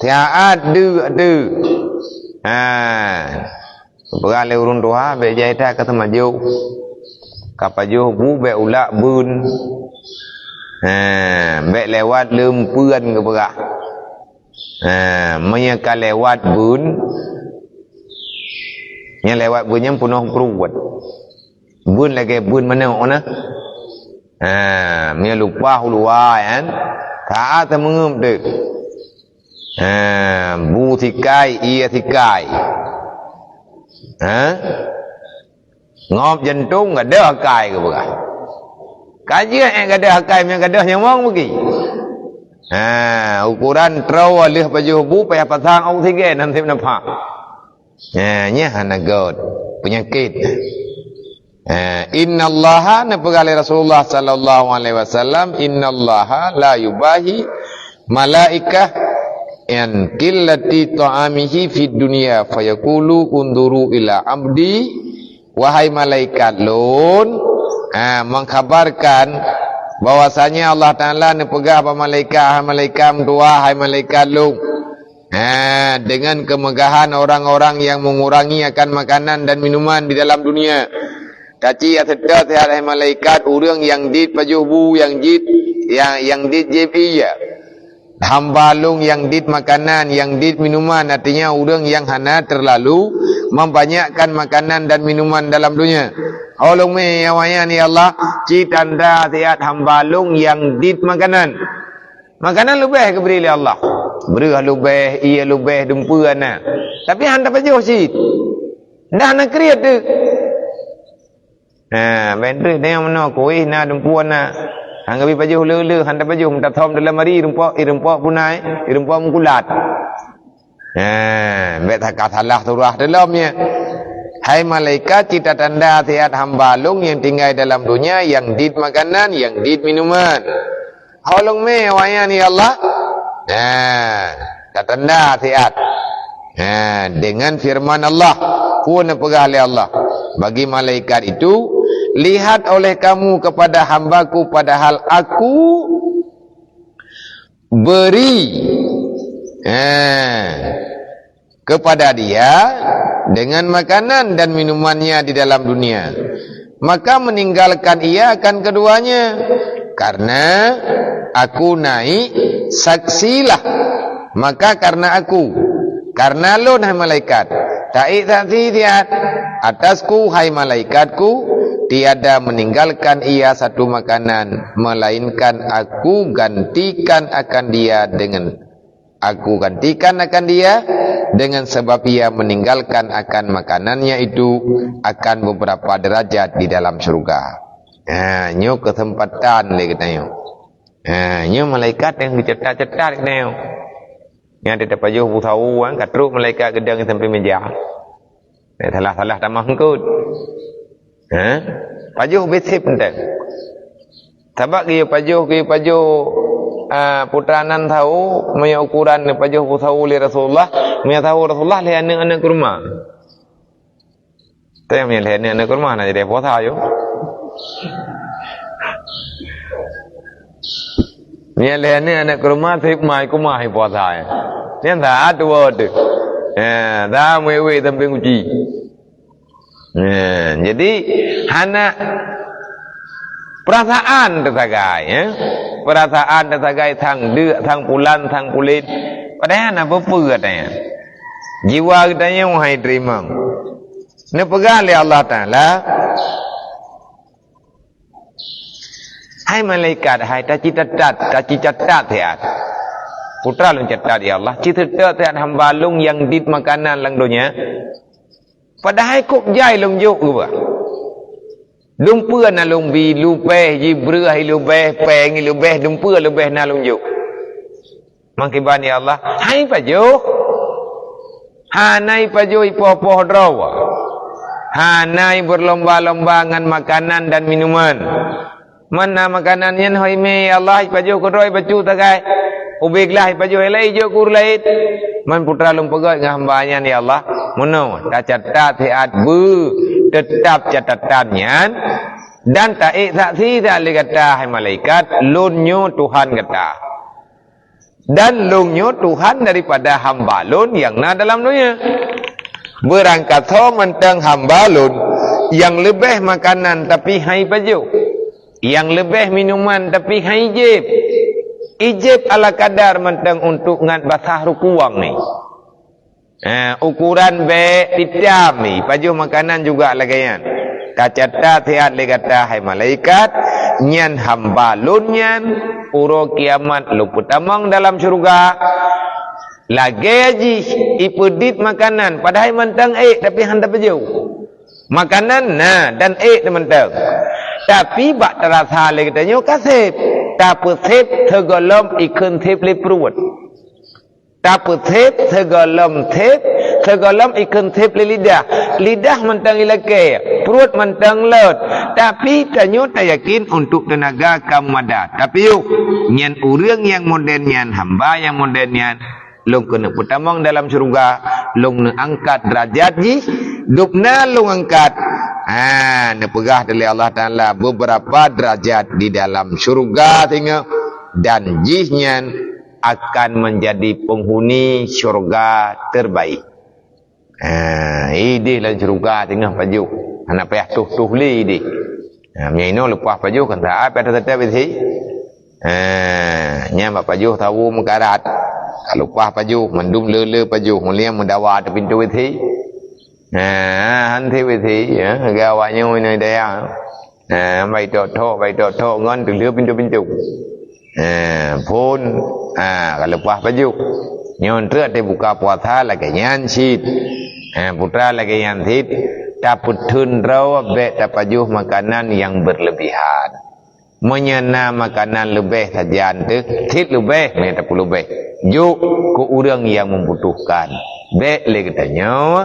Saát deuk tu. Ha. Peugah lé ureueng tuha, bèk jai that ka seumajoh. Tapajoh bu bék ulak beun. Ha, bék lewat leumpeuan geupeugah. Ha, meunyoe ka lewat beun, nyan lewat beun nyan peunoh pruet. Beun lagée beun manok na. Ha, meunyoe lumpah u luwa nyan, taát tameungeup teuk. Ha, bu sikai, ie sikai. Ha? Ngop jantong gadôh akai geupeugah. Ka jeuet ék gadôh akai, meunyoe gadôh nyawöng bagi. Ha, ukoran troe lheueh pajoh bu payah pasang oksigen, han sép nafah. Ha, nyan hana göt, peunyakét. Ha, innallaha, neupeugah lé Rasulullah sallallahu alaihi wasallam, innallaha la yubahi malaikah an qillati ta'amihi fid dunya fayaqulu unzuru ila abdi. Wahai malaikat lôn, ha, mengkhabarkan bahwasanya Allah Taala neupeugah bak malaikat, "Hai malaikat meutuwah, hai malaikat lôn." Ha, dengan kemegahan orang-orang yang mengurangi akan makanan dan minuman di dalam dunia. Taci ya seutôt sihat hai malaikat, ureuëng nyang dit pajoh bu, nyang jit, nyang, nyang dit jieb ie. Hamba lôn nyang dit makanan, nyang dit minuman, artinya ureuëng nyang hana terlalu membanyakkan makanan dan minuman dalam dunia. Oh lôn mé awaknyan, ya Allah, ci tanda sihat hamba lôn nyang dit makanan. Makanan leubeh geubri lé Allah. Breueh leubeh, ie leubeh, dumpeue na. Tapi han tapajoh cit. Dah na kriet teuk. Ha, ban trép tanyoe meunoe kuéh na, dumpeue na. Han geubi pajoh le-le, han tapajoh, meutathom dalam ari, rumpok, i rumpok punai, i rumpok meukulat. Ha, bék saka salah surah dalam ya. Hai malaikat, ci tatanda sihat hamba lôn nyang tinggai dalam dunia, nyang dit makanan, nyang dit minuman. Ho lôn mé awaknyan, ya Allah. Ha, tatanda sihat. Ha, dengan firman Allah, peue neupeugah lé Allah bagi malaikat itu, "Lihat oleh kamu kepada hambaku, padahal aku beri, ha, kepada dia dengan makanan dan minumannya di dalam dunia, maka meninggalkan ia akan keduanya, karena aku naik, saksilah." Maka karena aku, karena lôn, hai malaikat, taék saksi siat atasku, hai malaikatku, tiada meninggalkan ia satu makanan, melainkan aku gantikan akan dia dengan Aku gantikan akan dia, dengan sebab ia meninggalkan akan makanannya itu, akan beberapa derajat di dalam syurga. Ha, nyoe keuseumpatan lé geutanyoe. Ha, nyoe malaikat nyang geucetat-cetat geutanyoe. Nyang tapajoh bu sawu kan, ka trok malaikat geudong sampoe meja. Eh, salah-salah tamah eungkot. Ha? Pajoh bék sép teuntang. Sabab geuyue pajoh, geuyue pajoh, ah, putra nan sawu, meunyoe ukuran neupajoh bu sawu lé Rasulullah, meunyoe sawu Rasulullah lhèe aneuk-aneuk kurma. Tapi meunyoe lhèe aneuk-aneuk kurma, na jadi puasa yo. Nyan lé aneuk-aneuk kurma sép mai kumai puasa, eh. Nyan saat dua tu. Eh, dah wék-wék sampoe uji. Eh, jadi hana perasaan teusagai, eh. Perasaan teusagai sang deuk, sang pulan, sang pulen. Padahai hana peue-peue katanya. Jiwa geutanyoe hai teurimong. Neupeugah lé Allah Taala, Hai malaikat, hai taci catat, taci catat siat. Putra lôn catat, ya Allah, ci catat siat hamba lôn nyang dit makanan lam donya. Padahai kôb jai lôn jok geuba. Dumpeue na lôn bi, lubeh jibreueh leubeh, péng leubeh, dumpeue leubeh na lôn jok. Mangkiban ya Allah, hai pajoh. Hana ipajoh ipoh-poh droe. Hana ibeurlomba-lomba ngon makanan dan minuman. Mana makanan nyan hoi mé ya Allah, ipajoh keudroe bacut sagai. Ubé glah ipajoh ilai ijok kur laén. Man putra lôn peugét ngon hamba nyan ya Allah. Meunoe, tacatat siat beu, teutab catatan nyan. Dan taék saksi siat lé gata hai malaikat, lôn nyoe Tuhan gata. Dan lôn nyoe Tuhan daripada hamba lôn nyang na dalam donya. Beurangkat ho mantong hamba lôn, Nyang leubeh makanan tapi han ipajoh. Nyang leubeh minuman tapi han ijép. Ijép ala kadar mantong untuk ngat basah rukuang nyan. Eh, ukuran bék itam nyan, ipajoh makanan juga lagée nyan. Tacatat siat lé gata hai malaikat, nyan hamba lôn nyan, uroe kiamat lôn peutamong dalam syeuruga. Lagée jih ipeudit makanan, padahai mantong ék tapi han tapajoh. Makanan na dan ék na mantong. Tapi bak tarasa lé geutanyoe ka sép, tapeusép sigohlom ikheun sép lé pruet. Tapeusép sigohlom sép, sigohlom ikheun sép lé lidah. Lidah mantong ilakée, pruet mantong lôt. Tapi tanyoe tayakin untuk teunaga ka meumada. Tapi yoh, nyan ureuëng nyang modern nyan, hamba nyang modern nyan, lôn keuneuk peutamong dalam syeuruga, lôn neuangkat deurajat jih, dubna lôn angkat. Ha, neupeugah lé Allah Taala beberapa derajat di dalam syeuruga singoh, dan jih nyan akan menjadi penghuni syurga terbaik. Ha, ideh lam syurga teungoh pajoh. Hana payah toh-toh lé ideh. Ha, meunyoe inoe leupah pajoh kan saat payah teuteup isi. Ha, nyan bak pajoh sawo meukarat. Ka leupah pajoh, mandum le-le pajoh, mulia meudawa ateueh pintoe isi. Ha, han isi isi, ya, lagée awak nyoe inoe dayah. Ha, bai tok-tok, bai tok-tok ngon teulheueh pintoe-pintoe. Ha, phon, ha, ka leupah pajoh. Nyoe treuk teubuka puasa lagée nyan cit. Ha, putra lagée nyan cit, tapeutheun droe bék tapajoh makanan nyang berlebihan. Meunyoe na makanan leubeh sajan teuh, cit leubeh meunyoe tapeuleubeh. Jok keu ureuëng nyang membutuhkan. Bék lé geutanyoe,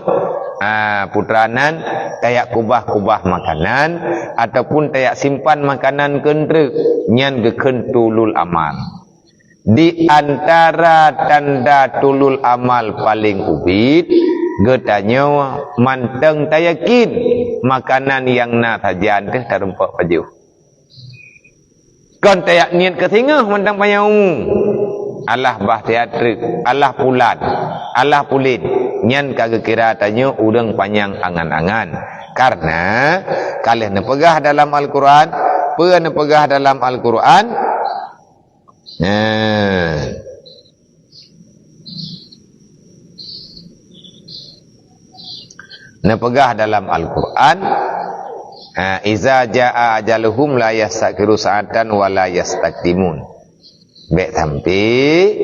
a, putra nan tajak kubah-kubah makanan ataupun tajak simpan makanan keu treuk, nyan geukheun tulul amal. Di antara tanda tulul amal paleng ubit, geutanyoe mantong tayakin makanan nyang na sajan teuh tarumpok pajoh. Kon tajak niet keu singoh mantong panyang umu. Alah bah siat treuk, alah pulan, alah pulen, nyan ka geukira tanyoe ureuëng panyang angan-angan. Karena ka lheueh neupeugah dalam Al-Quran, peue neupeugah dalam Al-Quran? Nah. Neupeugah dalam Al-Quran, ha, "Iza jaa ajaluhum la yastakhiru sa'atan wa la yastakdimun." Bék sampai,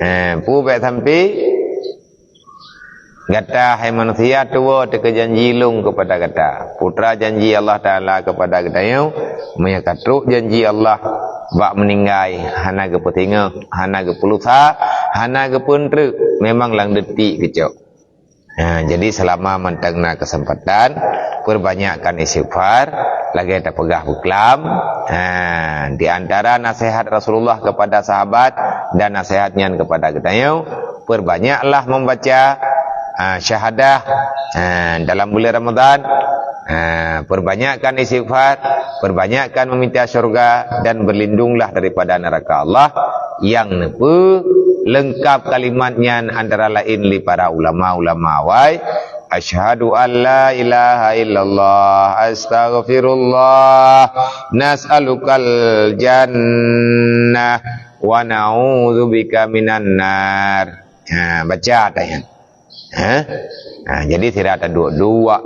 ha, peue bék sampai? Gata, hai manusia, tuwoe teuka janji lôn keupada gata. Putra janji Allah Taala keupada geutanyoe, meunyoe ka trok janji Allah bak meuninggai, hana geupeusingoh, hana geupulusa, hana geupeuen treuk, memang lam detik keucok. Ha, jadi selama mantong na kesempatan, perbanyakkan istighfar, lagée tapeugah beuklam. Ha, di antara nasihat Rasulullah kepada sahabat dan nasihat nyan kepada geutanyoe, perbanyaklah membaca, ha, syahadah, ha, dalam bulan Ramadan. Ha, perbanyakkan istighfar, perbanyakkan meminta syurga, dan berlindunglah daripada neraka Allah. Nyang neupeu leungkap kalimat nyan antara lain lé para ulama-ulama awai, "Asyhadu an la ilaha illallah, astaghfirullah, nas'alukal jannah, wa na'udzubika minan nar." Ha, baca ayat nyan. Ha? Ha, jadi sira taduek-duek.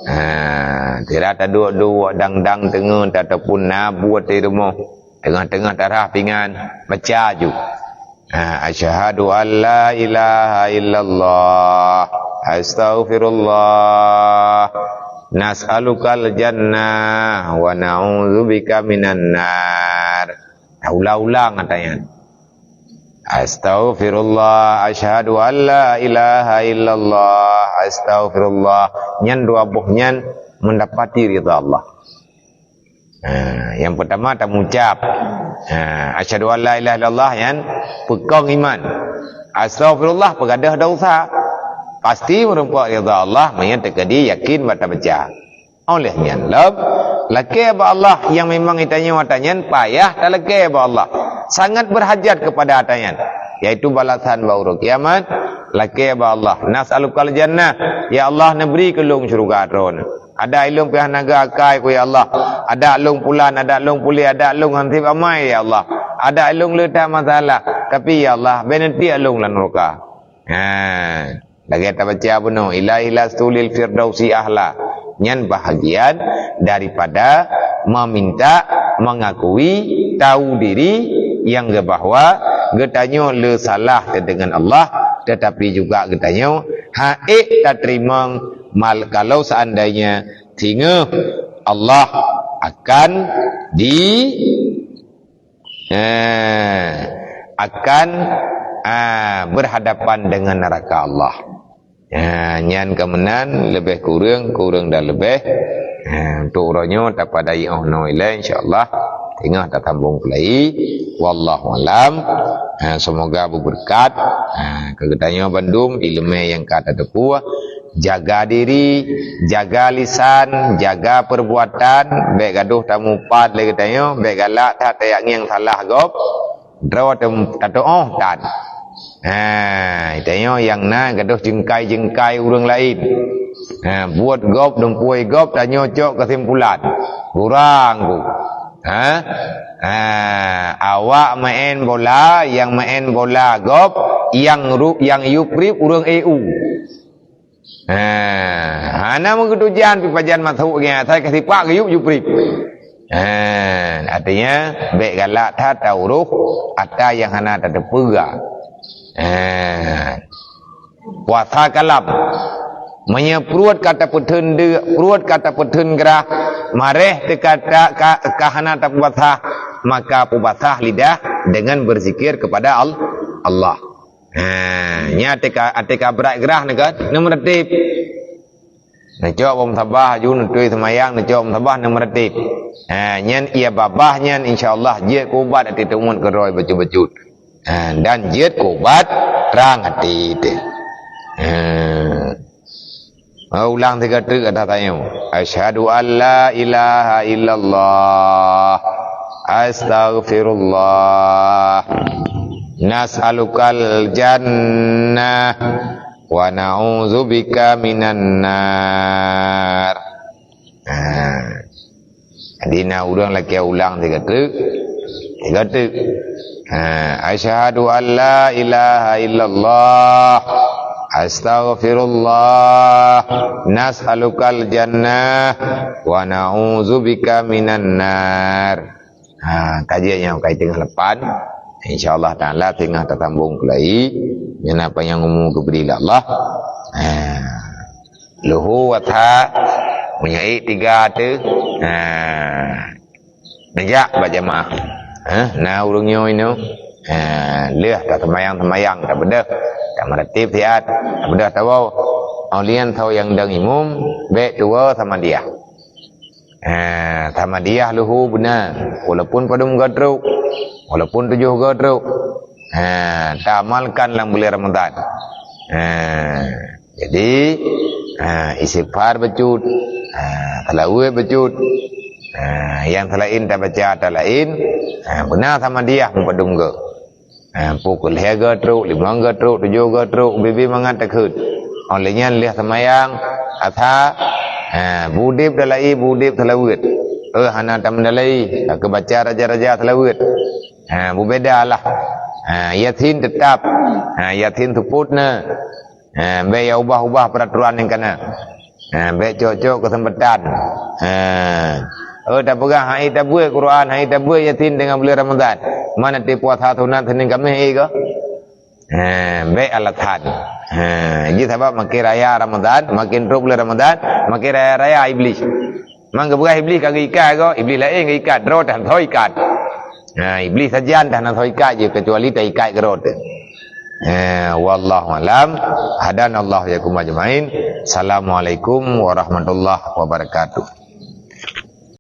Ha, sira taduek-duek dang-dang teungeut ataupun na buet di rumoh. Teungoh-teungoh tarhah pingan, baca ju. Ha, "Asyhadu an la ilaha illallah, astaghfirullah, nas'alukal jannah, wa na'udzubika minan nar." Ulang-ulang ata nyan. "Astaghfirullah, asyhadu an la ilaha illallah, astaghfirullah." Nyan dua boh nyan mendapati ridha Allah. Ha, yang pertama tamucap. Ha, "Asyhadu an la ilaha illallah" nyan peukong iman. "Astaghfirullah" peugadôh dosa. Pasti meurumpok ridha Allah meunyoe teukeudi yakin bak tabaca. Oleh nyan lom, lakée bak Allah nyang memang itanyoe ata nyan payah talakée bak Allah. Sangat berhajat kepada ata nyan, yaitu balasan bak uroe kiamat, Lakée bak Allah, "Nas'alukal jannah, ya Allah, neubri keu lôn syeuruga Droeneuh. Adak ilôn pih hana geuakai ku, ya Allah. Adak lôn pulan, adak lôn puléh, adak lôn han sép amai, ya Allah. Adak ilôn le that masalah, tapi, ya Allah, bèk neutiek lôn lam nuraka." Ha, lagée tabaca bunoe, "Ilahi lastu lil firdausi ahla." Nyan bahagian daripada meminta, mengakui, tahu diri nyang bahwa geutanyoe le salah teuh deungon Allah, tetapi juga geutanyoe han ék tateurimong mal-, kalau seandainya singoh Allah akan di eh, akan, ah, berhadapan dengan neraka Allah. Ah, nyan keuh meunan leubeh kureueng, kureueng dan leubeh. Ah, untuk uroe nyoe tapadai 'oh noe ilée, insya Allah singoh tasambong keulai. Wallahu alam. Ah, semoga berberkat. Ah, keu geutanyoe bandum ileumé nyang ka tateupeue. Jaga diri, jaga lisan, jaga perbuatan, bèk gadoh tamupat lé geutanyoe, bèk galak that tajak ngieng salah gob, droe tem-, tatu'oh that. Ha, geutanyoe nyang na gadoh jeungkai-jeungkai ureueng laén. Ha, buet gob, dumpeue gob, tanyoe cok keusimpulan. Kurang ku. Ha? Ha, awak maén bola, nyang maén bola gob, nyang ru-, nyang yuprip ureueng A U. Ha, hana meugeuteujan pih pajan masôk geuh, asai ka sipak geuyup juprip. Ha, artinya, bèk galak that taurôh ata nyang hana tateupeue. Ha, puasa kalam. Meunyoe pruet ka tapeutheun deu-, pruet ka tapeutheun grah, maréh teuka ta-, ka, ka hana tapeubasah, maka peubasah lidah dengan berzikir kepada Al-, Allah. Ha, nyan até ka, até ka brat grah neuh kan, neumeuratéb. Neucok bom sabah, ju neutui seumayang, neucok bom sabah, neumeuratéb. Ha, nyan ia babah nyan, insya Allah, jeuet keu ubat até teumon keudroe bacut-bacut. Ha, dan jeuet keu ubat rang até teuh. Ha. Oh, ulang sigoe teuk ata tanyoe. Asyhadu an la ilaha illallah. Astaghfirullah. Nas'alukal jannah wa na'udzubika minan nar. Ha. Jadi na ureueng lakée ulang sigoe teuk, sigoe teuk. Ha, asyhadu an la ilaha illallah, astaghfirullah, nas'alukal jannah, wa na'udzubika minan nar. Ha, kajian nyang kai teungoh lapan. Insya Allah Taala teungoh tasambong keulai. Nyang na panyang umu geubri lé Allah. Ha. Leuhô ata meunyoe tiga teuh, ha, neujak bak jamaah. Ha, na ureueng nyoe inoe, ha, lheueh taseumayang-seumayang, tabeudôh, tameuratéb siat, tabeudôh tawoe. Awak nyan soe nyang dong imum, bèk tuwoe samadiyah. Ha, samadiyah leuhô beuna, walaupun padum goe trok, walaupun tujoh goe trok. Ha, taamalkan lam buleuen Ramadhan. Ha, jadi, ha, istighfar bacut, ha, salawat bacut. Ha, nyang salaén tabaca ata laén, ha, beuna samadiyah meupadum goe. Ha, pukul lhèe goe trok, limong goe trok, tujoh goe trok, ubé-bé mangat takheun. Óh lheueh nyan lheueh seumayang asa, ha, beudeb dalai, beudeb salawat. Eh, hana tameudalai, ka baca raja-raja salawat. Ha, beubeda lah. Ha, Yasin teutap. Ha, Yasin seupôt na. Ha, bèk ya ubah-ubah peraturan nyang kana. Ha, bèk cok-cok keuseumpatan. Ha. Oh, tapeugah hai tabeuet Quran, hai tabeuet Yasin deungon buleuen Ramadhan. Man até puasa sunat Senin Kamis, eh, ka? Ha, bèk alasan. Ha, ji sabab makin raya Ramadhan, makin trok buleuen Ramadhan, makin raya-raya Iblis. Man geupeugah Iblis ka geuikat goe, Iblis laén geuikat, droe tan soe ikat. Ha, Iblis sajan tan soe ikat jih, kecuali taikat keudroe teuh. Ha, wallahu alam. Hadanallahu wa iyyakum ajmain. Assalamualaikum warahmatullahi wabarakatuh.